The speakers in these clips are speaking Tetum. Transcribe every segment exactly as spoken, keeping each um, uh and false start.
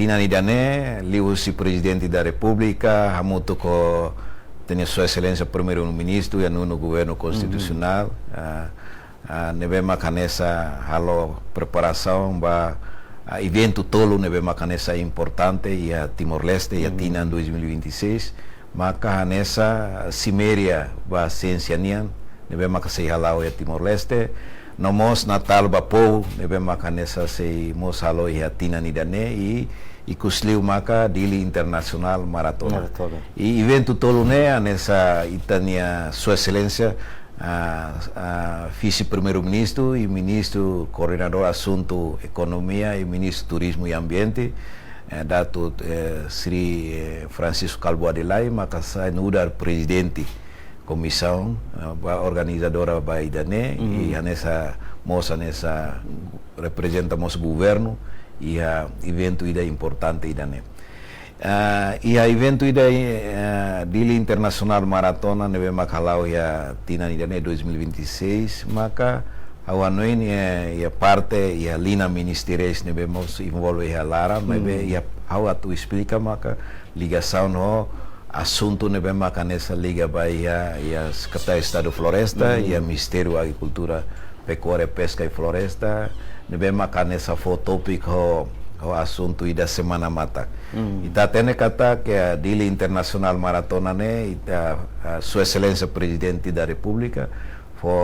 tinan ida-ne'e, liuhusi Prezidente da Repúblika, hamutuk ho ita-nia Sua Exelénsia Primeiru-Ministru, iha nonu Governu Konstitusionál, ah, ah, ne'ebé maka hanesan halo preparasaun ba, ah, eventu tolu ne'ebé maka hanesan importante iha Timor-Leste, iha tinan dois mil e vinte e seis, maka hanesan siméria ba siénsia nian, ne'ebé maka sei hala'o iha Timor-Leste, no mós Natál ba Povu, ne'ebé maka hanesan sei mós hala'o iha tinan ida-ne'e, i, ikusliu maka Dili Internasionál Maratona. Maratona. I eventu tolu ne'e, hanesan ita-nia Sua Exelénsia, ah, ah, Vise-Primeiru-Ministru i Ministru Koordenadór Asuntu Ekonomia i Ministru Turizmu i Ambiente, eh, Datuk, eh, Sri, eh, Francisco Kalbuadi Lay, maka sai nu'udar Prezidente Komisaun, eh, ba organizadora ba ida-ne'e, i hanesan mós hanesan reprezenta mós governu iha eventu ida importante ida-ne'e. Ah, iha eventu ida, eh, Dili Internasionál Maratona ne'ebé maka hala'o iha tinan ida-ne'e dois mil e vinte e seis, maka ha'u hanoin, eh, iha parte, iha liña ministeriais ne'ebé mós envolve iha laran, maibé iha ha'u atu esplika maka ligasaun ho asuntu ne'ebé maka hanesan liga ba iha, iha Sekretaria Estadu Floresta, iha Ministériu Agrikultura, Pekuária, Peska i Floresta, ne'ebé maka hanesan fó tópiku ho, ho asuntu ida semana matak. Ita hatene katak Dili Internasionál Maratona ne'e, ita, ah, Sua Exelénsia Prezidente da Repúblika, fó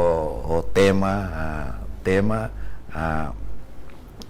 ho tema, ah, tema, ah,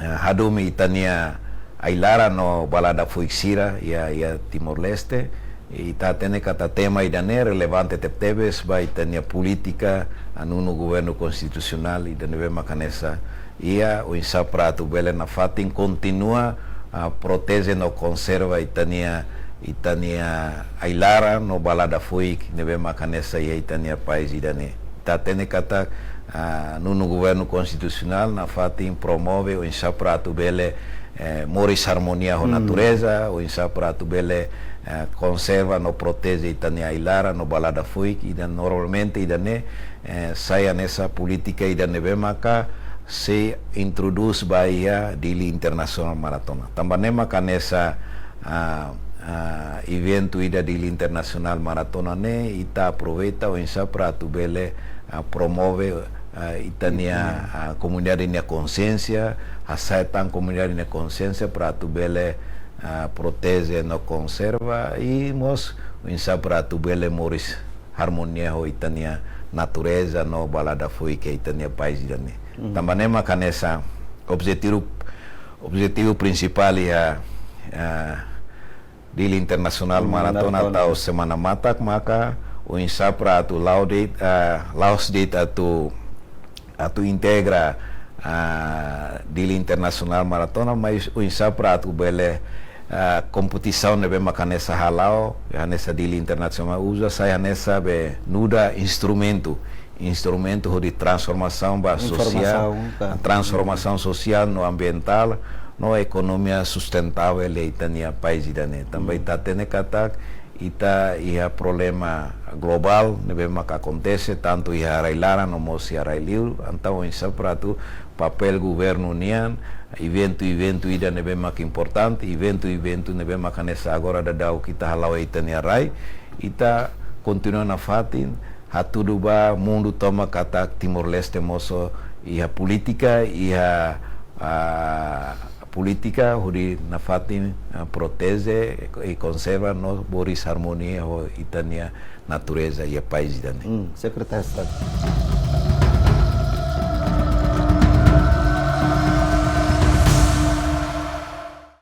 eh, hadomi ita-nia ai-laran no balada foik sira iha, iha Timor-Leste. Ita hatene katak tema ida-ne'e relevante tebetebes ba ita-nia polítika, ah, nonu Governu Konstitusionál ida ne'ebé maka hanesan iha, oinsá para atu bele nafatin kontinua, ah, proteje no konserva ita-nia, ita-nia ai-laran no balada foik ne'ebé maka hanesan iha ita-nia país ida-ne'e. Ita hatene katak, ah, nonu Governu Konstitusionál nafatin promove oinsá para atu bele, eh, moris harmonia ho natureza, oinsá para atu bele, eh, konserva no proteje ita-nia ai-laran no balada foik, ida normalmente ida-ne'e, eh, sai hanesan polítika ida ne'ebé maka sei introdús ba iha Dili Internasionál Maratona. Tanba ne'e maka hanesan, ah, ah, eventu ida Dili Internasionál Maratona ne'e, ita aproveita oinsá para atu bele, ah, promove, ah, ita-nia, ah, komunidade nia konxiénsia, hasa'e tan komunidade nia konxiénsia para atu bele, ah, proteje no konserva, i mós oinsá para atu bele moris harmonia ho ita-nia natureza no balada foik iha ita-nia país ida-ne'e. Tanba ne'e maka hanesan objetivu, objetivu prinsipál iha, ah, Dili Internasionál Maratona tau semana matak maka oinsá para atu la'o de'it, ah, la'ós de'it atu, atu integra, ah, Dili Internasionál Maratona, mas oinsá para atu bele, ah, kompetisaun ne'ebé maka hanesan hala'o, hanesan Dili Internasionál uza sai hanesan be nu'udar instrumentu, instrumentu hodi transformasaun ba sosiál, transformasaun sosiál no ambientál, no ekonomia sustentável iha ita-nia país ida-ne'e. Tanba ita hatene katak ita iha problema globál ne'ebé maka akontese tantu iha rai-laran no mós iha rai-liur, entaun oinsá para atu papél governu nian, eventu-eventu ida ne'ebé maka importante, eventu-eventu ne'ebé maka hanesan agora daudaun ita hala'o iha ita-nia rai, ita kontinua nafatin hatudu ba mundu tomak katak Timor-Leste mós iha polítika, iha, ah, polítika hodi nafatin, ah, proteje i konserva no moris harmonia ho ita-nia natureza iha país ida-ne'e. Hmm, Sekretáriu Estadu.